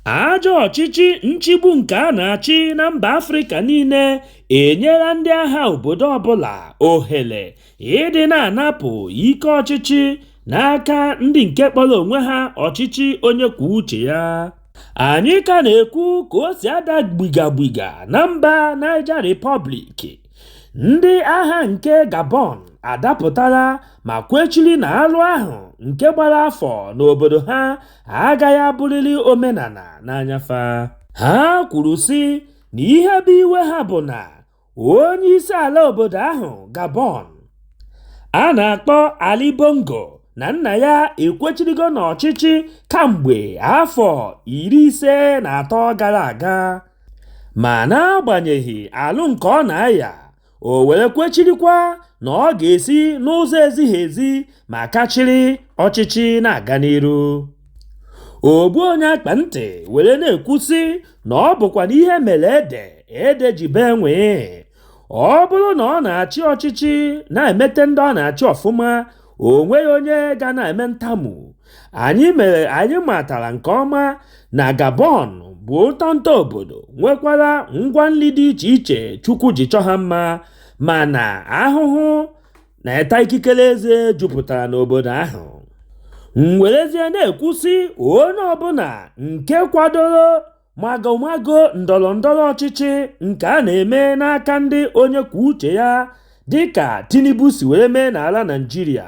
Ajọ ọchịchị nchigbu nke a na-achị na mba Afrịka niile enyela ndị agha obodo ọbụla ohere ịdị na-anapụ ike ọchịchị n'aka ndị nke kpọrọ onwe ha ọchịchị onye kwuo uche ya. Anyị ka na-ekwu ka o si ada gbigagbiga na mba Niger Republic. Ndị agha nke Gabon adapụtala ma kwechiri na alụ ahụ nke gbara afọ n'obodo ha agaghị abụrịrị omenala n'anya fa. Ha kwuru sị na ihe bụ iwe ha bụ na onye isi ala obodo ahụ, Gabon, a na-akpọ Ali Bongo na nna ya ekwechirigo n'ọchịchị kamgbe afọ 53 gara aga, ma n'agbanyeghị alụ nke ọ na-aya, o were kwechirikwa na ọ ga-esi n'ụzọ ezighi ezi ma kachiri ọchịchị na-aga n'iru. Ogbu onye akpa ntị were na-ekwusị na ọ bụkwa n'ihe mere ede ede ji bee nwee. Ọ bụrụ na ọ na-achị ọchịchị na-emete ndị ọ na-achị ọfụma, o nweghị onye ga na-eme ntamu. Anyị mere anyị matara nke ọma na Gabon bụ ntọntọ obodo nwekwara ngwa nri dị iche iche Chukwu ji chọọ ha mma, mana ahụhụ na-eta ikikere eze jupụtara n'obodo ahụ. M werezie na-ekwusị, onye ọbụla nke kwadoro magomago ndọrọ ndọrọ ọchịchị nke a na-eme n'aka ndị onye kwuo uche ya dịka Tinubu si were mee n'ala Naịjirịa,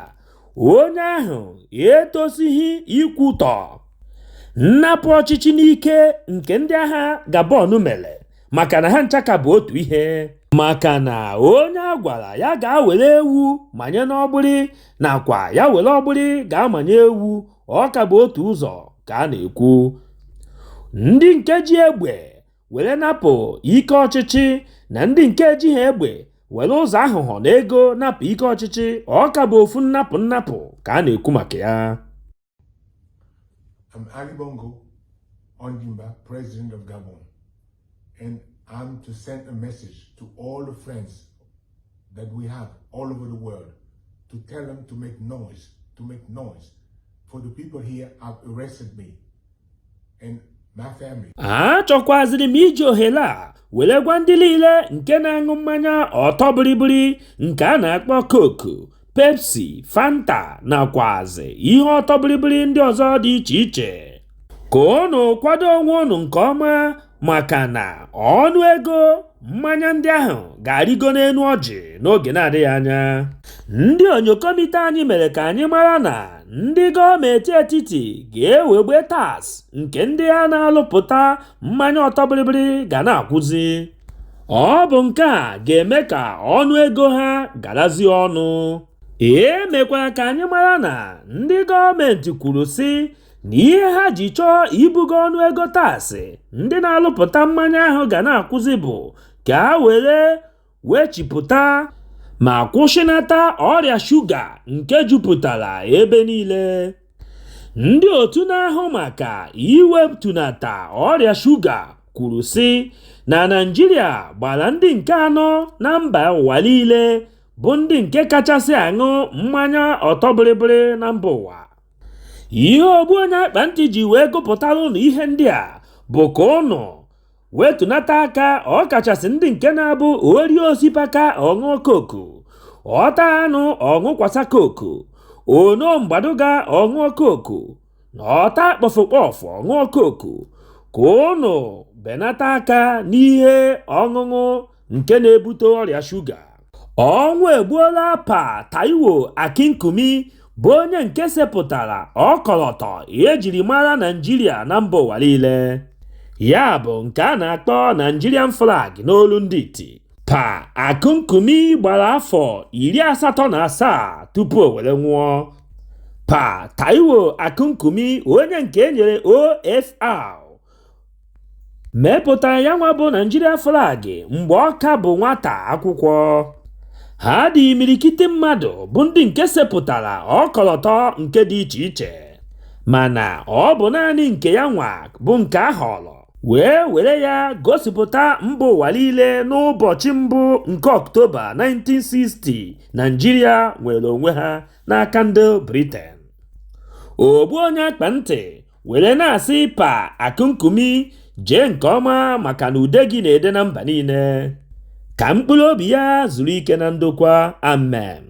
onye ahụ etosighị ikwutọ nnapụ ọchịchị n'ike nke ndị agha Gabon mere, maka na ha nchaka bụ otu ihe. Maka na onye a gwara ya ga-were ewu manye n'ọgbịrị nakwa ya were ọgbịrị ga-amanye ewu, ọ ka bụ otu ụzọ ka a na-ekwu. Ndị nke ji egbe were napụ ike ọchịchị na ndị nke ejighị egbe were ụzọ aghụghọ na ego napụ ike ọchịchị, ọ ka bụ ofu nnapụ nnapụ ka a na-ekwu maka ya. I'm Ali Bongo Ondimba, President of Gabon, and I'm to send a message to all the friends that we have all over the world to tell them to make noise, to make noise. For the people here have arrested me and my family. Achọkwaziri m iji ohere a were gwa ndị niile nke na-aṅụ mmanya ọtọ bịrịbịrị nke a na-akpọ Coke, Pepsi, Fanta nakwazi ihe ọtọ bịrịbịrị ndị ọzọ dị iche iche, ka unu kwado onwe unu nke ọma, maka na ọnụ ego mmanya ndị ahụ ga-arịgo n'elu ọjị n'oge na-adịghị anya. Ndị onyokomite anyị mere ka anyị mara na ndị gọọmenti etiti ga-ewegbe tax nke ndị a na-alụpụta mmanya ọtọ bịrịbịrị ga na-akwụzi. Ọ bụ nke a ga-eme ka ọnụ ego ha garazie ọnụ. E mekwara ka anyị mara na ndị gọọmenti kwuru sị na ihe ha ji chọọ ibugo ọnụ ego tax ndị na-alụpụta mmanya ahụ ga na-akwụzi bụ ka ha were wechipụta ma kwụsịnata ọrịa shuga nke jupụtara ebe niile. Ndị otu na-ahụ maka iwetunata ọrịa shuga kwuru sị na Naịjirịa gbara ndị nke anọ na mba ụwa niile bụ ndị nke kachasị aṅụ mmanya ọtọ bịrịbịrị na mba ụwa. Ihe ogbu onye akpa ntị ji wee gụpụtara ụnụ ihe ndị a bụ ka ụnụ wetunata aka, ọkachasị ndị nke na-abụ orie osikapa ọṅụọ Coke, ọta anụ ọṅụkwasa Coke, ono mgbaduga ọṅụọ Coke, na ọta kpọfụkpọfụ ọṅụọ Coke, ka ụnụ benata aka n'ihe ọṅụṅụ nke na-ebute ọrịa shuga. Ọnwụ egbuola Pa Taiwo Akinkunmi, bụ onye nke sepụtara ọkọlọtọ ejiri mara Naịjirịa na mba ụwa niile, ya bụ nke a na-akpọ Nigerian flag n'olu ndị iti. Pa Akinkunmi gbara afọ 87 tupu o were nwụọ. Pa Taiwo Akinkunmi, onye nke e nyere OFR, mepụtara ya nwa bụ Nigeria flag mgbe ọ ka bụ nwata akwụkwọ. Ha dị imirikiti mmadụ bụ ndị nke sepụtara ọkọlọtọ nke dị iche iche, mana ọ bụ naanị nke ya nwa bụ nke a họrọ wee were ya gosipụta mba ụwa niile n'ụbọchị mbụ nke Ọktoba 1960 Naijiria nwere onwe ha n'aka ndị Britain. Ogbu onye akpa ntị. Were na-asị Pa Akụnkụmi jee nke ọma maka na ude gị na-ede na mba niile. Ka mkpụrụ obi ya zuru ike na ndokwa. Amen.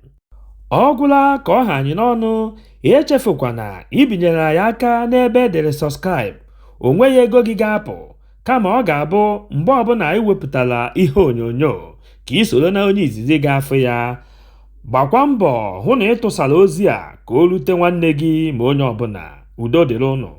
Ọ gwụla ka ọ ha anyị n'ọnụ. Echefukwana ibinyere anyị aka n'ebe e dere subscribe. O nweghị ego gị ga-apụ, kama ọ ga-abụ mgbe ọbụla anyị wepụtara ihe onyonyo ka ị soro na onye izizi ga-afụ ya. Gbakwa mbọ hụ na ị tụsara ozi a ka o rute nwanne gị ma onye ọbụla. Udo dịrị ụnụ.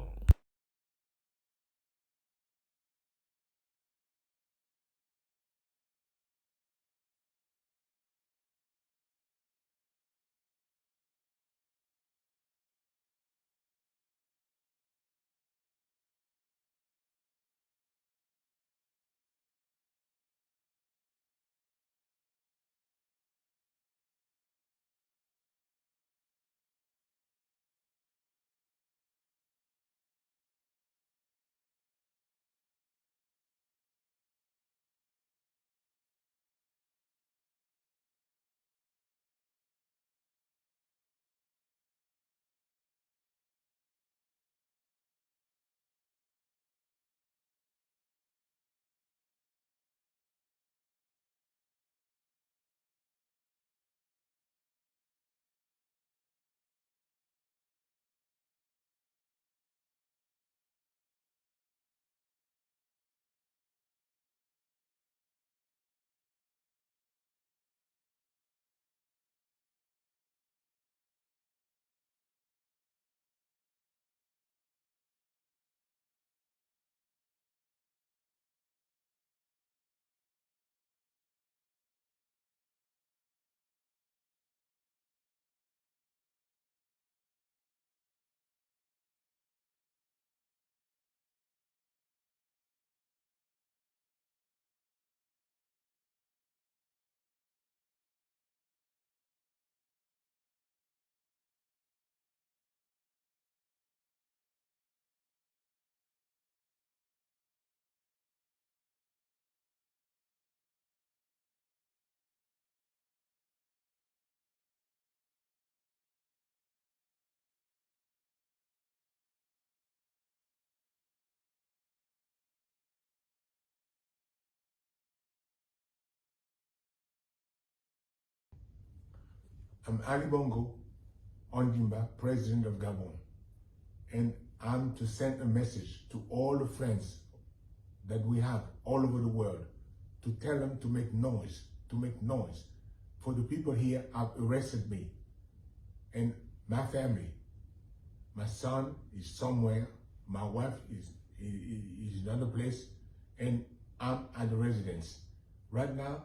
I'm Ali Bongo Ondimba, President of Gabon, and I'm to send a message to all the friends that we have all over the world to tell them to make noise, to make noise. For the people here have arrested me and my family. My son is somewhere, my wife is in another place, and I'm at the residence. Right now,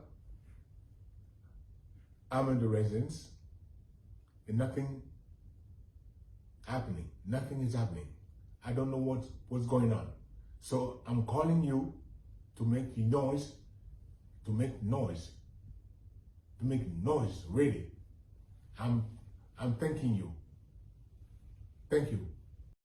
I'm in the residence and nothing happening. Nothing is happening. I don't know what's going on. So I'm calling you to make noise, to make noise, to make noise, really. I'm thanking you. Thank you.